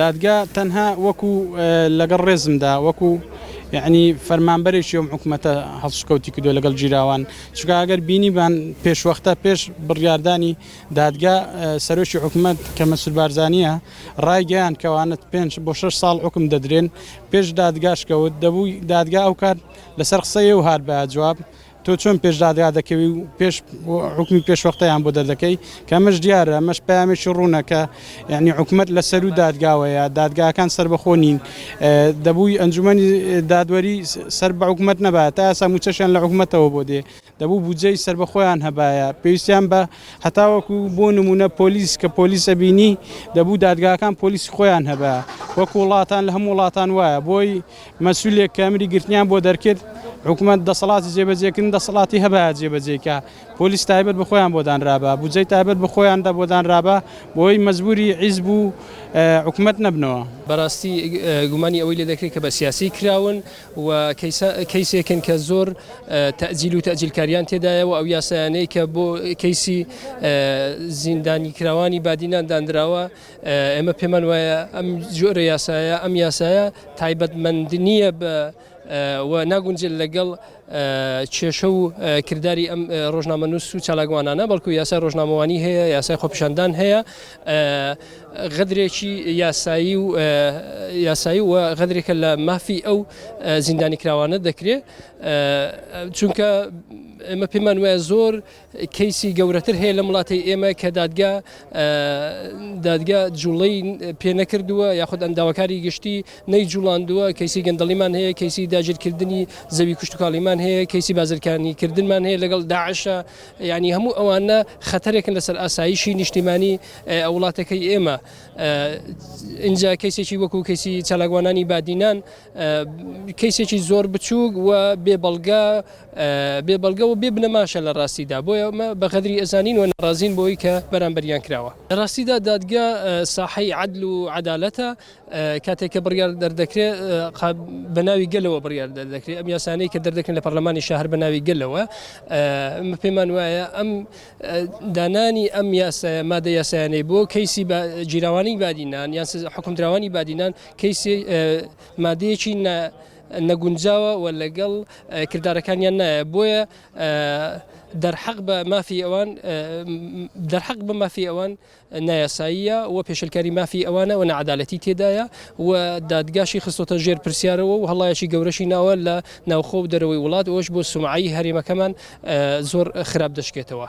دادگا تەنها وەکو لەگەڵ ڕێزمدا وەکو یەعنی فەرمانبەرێکی ئەم حکومەتە هەڵسوکەوتی کردووە لەگەڵ گیراوان، چونکە ئەگەر بینیبان پێشوەختە پێش بڕیاردانی دادگا سەرۆکی حکومەت کە مەسرور بارزانییە ڕایگەیاند کەوانە پێنج بۆ شەش ساڵ حوکم دەدرێن پێش دادگاش کەوت دەبوو دادگا ئەوکات لەسەر قسەی ئەو هاتبایە جواب تۆ چۆن پێش دادگا دەکەوی و پێش حوکمی پێشوەختەیان بۆ دەردەکەی کە ئەمەش دیارە ئەمەش پەیامێکی ڕوونە کە یعنی حکومەت لە سەروو دادگاوەیە دادگاکان سەربەخۆ نین دەبووی ئەنجومەنی دادوەری سەر بە حکومەت نەبایە تا ئێستا مووچەشیان لە حکومەتەوە بۆ دێ دەبوو بودجەی سەربەخۆیان هەبایە پێویستیان بە هەتاوەکو بۆ نمونە پۆلیس کە پۆلیس ئەبینی دەبوو دادگاکان پۆلیسی خۆیان هەبایە وەکو وڵاتان لە هەموو وڵاتان وایە بۆی مەسولێک کە ئەمری گرتنیان بۆ دەرکرد حکومەت دەسەڵاتی جێبەجێکردن دەسەڵاتی هەبایە جێبەجێی کا پۆلیس تایبەت بە خۆیان بۆ دانرابا بودجەی تایبەت بە خۆیان دە بۆ دانرابا بۆی مەجبوری حیزب و حکومەت نەبنەوە. بەراستی گومانی ئەوەی لێ دەکرێت کە بە سیاسی کراون و کەیسێکن کە زۆر تەئجیل و تەئجیلکاریان تێدایە و ئەو یاسایانەی کە بۆ کەیسی زیندانیکراوانی بادینان دانراوە ئێمە پێمان وایە ئەم جۆرە یاسایە ئەم یاسایە تایبەتمەند نییە بە و ناگونجێت لەگەڵ کێشە و کرداری ئەم ڕۆژنامەنووس و چالاکوانانە بەڵکو یاسای ڕۆژنامەوانی هەیە یاسای خۆپیشاندان هەیە غەدرێکی یاسایی و یاسایی و غەدرێکە لە مافی ئەو زیندانی کراوانە دەکرێت چونکە ئێمە پێمان وایە زۆر کەیسی گەورەتر هەیە لەم وڵاتەی ئێمە کە دادگا دادگا جوڵەی پێ نەکردووە یاخود ئەنداوەکاری گشتی نەی جوڵاندووە کەیسی گەندەڵیمان هەیە کەیسی داگیرکردنی زەوی کشتتوکاڵیمان هەیە کەیسی بازرکانی کردنمان هەیە لەگەڵ داعشە ینی هەموو ئەوانە خەتەرێکن لەسەر ئاسایشی نیشتیمانی وڵاتەکەی ئێمە اینجا کەیسێکی وەکو کەیسی چالاکوانانی بادینان کەیسێکی زۆر بچووک و بێ بەڵگە بێ بەڵگە و بێ بنەماشە لە ڕاستیدا، بۆیە ئێمە بە غەدری ئەزانین و ناڕازین بەوەی کە بەرامبەریان کراوە. لە ڕاستیدا دادگا ساحەی عەدل و عەدالەتە، کاتێک کە بڕیار دەردەکرێ بە ناوی گەلەوە بڕیار دەردەکرێ، ئەم یاسانەی کە دەردەکرێن لە پەرلەمانی شەهر بە ناوی گەلەوە، ئێمە پێمان وایە ئەم دانانی ئەم یاسایە مادە یاسایانەی بۆ کەیسی گیراوانی بادینان یان حوکمدراوانی بادینان کەیسی مادەیەکی نەگونجاوە و لەگەڵ کردارەکانیان نایە بۆیە دەرحەق بە مافی ئەوان دەرحەق بە مافی ئەوان نایاساییە و پێشلکاری مافی ئەوانە و نەعادالەتی تێدایە و دادگاشی خستۆتە ژێر پرسیارەوە و هەڵایەکی گەورەشی ناوە لە ناوخۆ و دەرەوەی وڵات ئەوش بۆ سومعی هەرێمەکەمان زۆر خراپ دەشکێتەوە.